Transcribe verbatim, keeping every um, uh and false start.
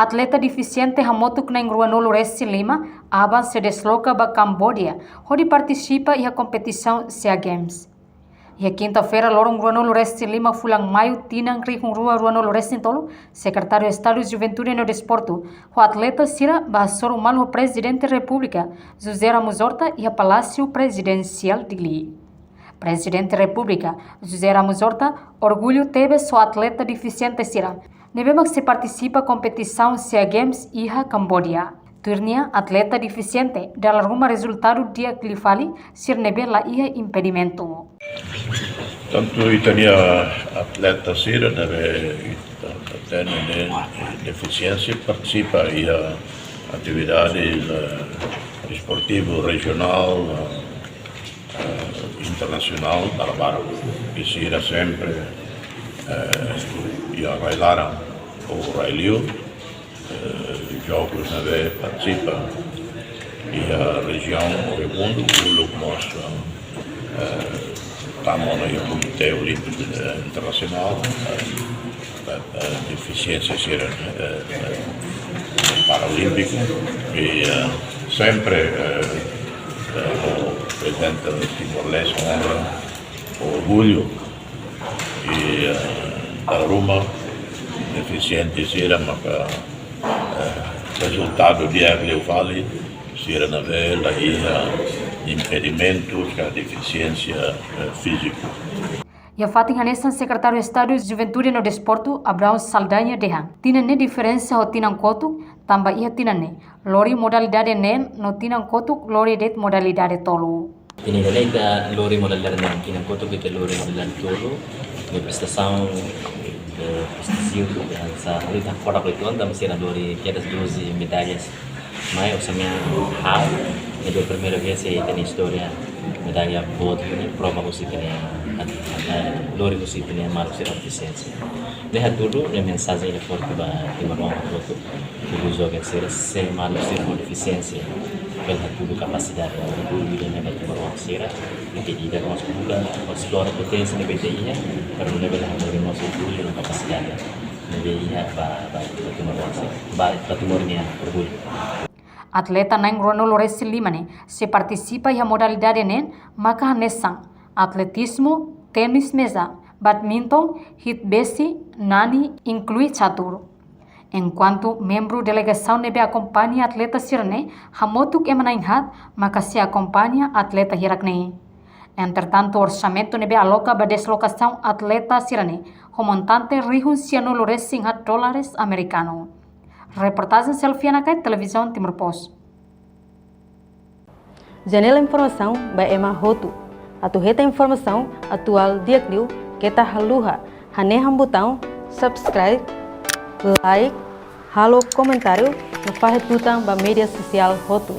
Atleta defisiente hamutuk na'in ruanulu resin lima aban sei desloka ba Kamboja hodi partisipa iha kompetisaun SEA Games. Iha kinta-feira, loron ruanulu resin lima fulan Maiu, tinan rihun rua ruanulu resin tolu, Sekretáriu Estadu Juventude no Desportu ho atleta sira bá hasoru malu ho Prezidente Repúblika, José Ramos Horta, iha Palásiu Prezidensiál Dili. Prezidente Repúblika, José Ramos Horta, orgullu tebes ho atleta defisiente sira ne'ebé mak sei partisipa kompetisaun SEA Games iha Kamboja. Tuir nia, atleta defisiente dala ruma rezultadu di'ak liu fali, sira ne'ebé la iha impedimentu. Tantu ita-nia atleta sira ne'ebé ita hatene nia defisiénsia partisipa iha atividades, eh, desportivu rejionál, eh, eh, internasionál, barak-barak. I sira sempre, eh, iha rai-laran ou rai-li'ur, eh, jogus ne'ebé partisipa iha rejiaun Oregundu, uluk mós, eh, tama ona iha Komité Olímpiku, eh, Internasionál, eh, eh, defisiénsia sira, eh, eh, paralímpiku, i, eh, sempre, eh, eh, o prezidente Timor-Leste onra, orgullu, i, eh, dala ruma defisiente sira maka, eh, rezultadu di'ak liu fali, sira ne'ebé la iha impedimentus ka defisiénsia, eh, fíziku. Iha fatin hanesan, Sekretáriu Estadu Juventude no Desportu, Abraão Saldanha, dehan tinan ne'e diferensa ho tinan kotuk, tanba iha tinan ne'e lori modalidade neen no tinan kotuk lori de'it modalidade tolu. Tinan ida-ne'e ita lori modalidade neen, tinan kotuk ita lori modalidade tolu. Nia prestasaun, eh, prestasiu, eh, sa, ita kodak itu, tanba sira lori kedas doze medallas. Mai osan nia hal, nia primeira vez iha ita-nia istória medalla boot, prova husi ita-nia, lori husi ita-nia maluk sira defisiénsia. Nia hatudu nia mensajen ida forte ba timoroan hotu, ba joven sira, se maluk sira ho defisiénsia, bele hatudu kapasidade, orgullu ida-ne'e ba timoroan sira, ita ida mós buka, mós esplora poténsia ne'ebé ita iha, para nune'e bele hatudu mós orgullu no kapasidade ne'ebé iha ba, ba, ba timoroan sira, ba, ba Timor nian, orgullu. Atleta na'in ruanulu resin lima ne'e sei partisipa iha modalidade neen maka hanesan atletizmu, tenis meza, badminton, hit besi, nani, inklui catur. Enkuantu membru delegasaun ne'ebé akompaña atleta sira-ne'e hamutuk ema na'in haat maka sei akompaña atleta hirak-ne'e. Entretantu, orsamentu ne'ebé aloka ba deslokasaun atleta sira-ne'e ho montante rihun sianulu resin haat dólares amerikanu. Reportajen Selviana Kait, Televizaun Timor Post. Janela informasaun ba ema hotu. Atu hetan informasaun atuál di'ak liu, keta haluha hanehan butaun subscribe, like, halo komentáriu no fahe tutan ba média sosiál hotu.